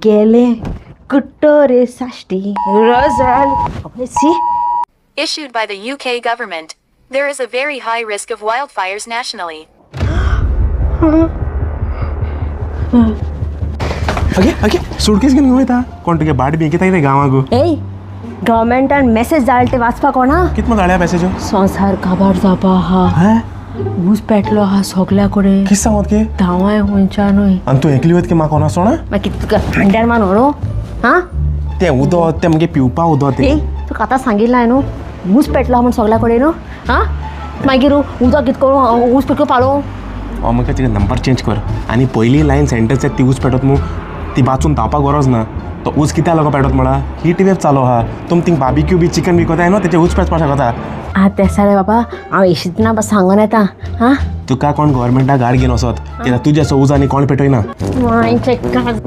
गेले कुट्टो रे Sashti रजाल see. Issued by the UK government. There is a very high risk of wildfires nationally. अगे अगे, suitcase घेवन खंय वयता? कोण तुगे बाट बी कितें रे गांवाक? ए, गव्हर्मेंटान मेसेज धाडले ते वाचपाक कोणा? कित धाडल्या मॅसेज? संवसार काबार जावपा आहा. हें? ऊस पेटलो आहा सगल्या कडेन. कित सांगत की? धांवाय खंयच्या न्हय. आनी तूं एकली वयत की म्हाका कोणा सोणा? मागीर तुका हंड्यार मान न्हू हां. तें उदक तें मगे पिवपा उदक तें. ए, तुका आतां सांगिल्लें न्हू, ऊस पेटलो म्हूण सगल्या कडेन न्हू. हां, मागीर उदक कित करूं? ऊस पेटलो पालो. हो मगे तुगे नंबर चेंज कर आनी पयली लायन सेंटन्स ती ऊस पेटत मू ती वाचून धांवपाक गरज ना. तो ऊस कित्याक लागून पेटत म्हणा हीट वेव चालू आहा. तुम थिंग बार्बिक्यू बी चिकन बी कोताय न्हू, तेचे ऊस पेटपाक शकता. आं, तें जालें बाबा, हांव येशितना बा सांगून येता हां. तुका कोण गव्हर्मेंटा गाड घेवन वचत कित्याक तुजे असो ऊस आनी कोण पेटयना. मांयचें काज.